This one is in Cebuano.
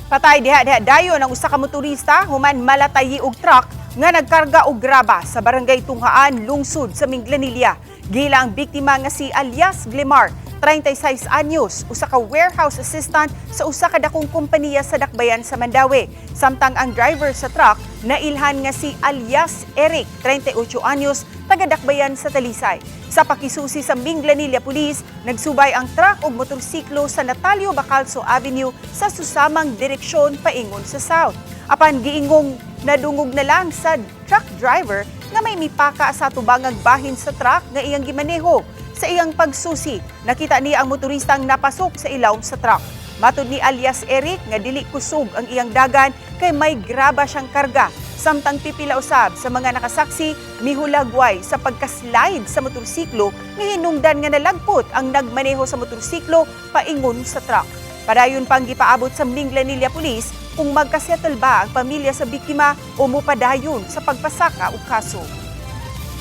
Patay diha-diha dayon ang usa ka motorista human malatayi og truck nga nagkarga og graba sa Barangay Tunghaan, lungsod sa Minglanilla. Gila ang biktima nga si alias Glemar, 36 anyos, usa ka warehouse assistant sa usa ka dakong kompanya sa Dakbayan sa Mandaue. Samtang ang driver sa truck nailhan nga si alias Eric, 38 anyos, taga Dakbayan sa Talisay. Sa pakisusi sa Minglanilla Police, nagsubay ang truck ug motorsiklo sa Natalio Bacalso Avenue sa susamang direksyon paingon sa south. Apan giingong nadungog na lang sa truck driver nga may mipaka sa tubangang bahin sa truck nga iyang gimaneho. Sa iyang pagsusi, nakita niya ang motoristang napasok sa ilawom sa truck. Matod ni alias Eric nga dili kusog ang iyang dagan kay may graba siyang karga. Samtang pipila usab sa mga nakasaksi mihulagway sa pagkaslide sa motorsiklo nga hinungdan nga nalagpot ang nagmaneho sa motorsiklo paingon sa truck. Padayon pang gipaabot sa Minglanilla Police kung magkasettle ba ang pamilya sa biktima o mopadayon sa pagpasaka og kaso.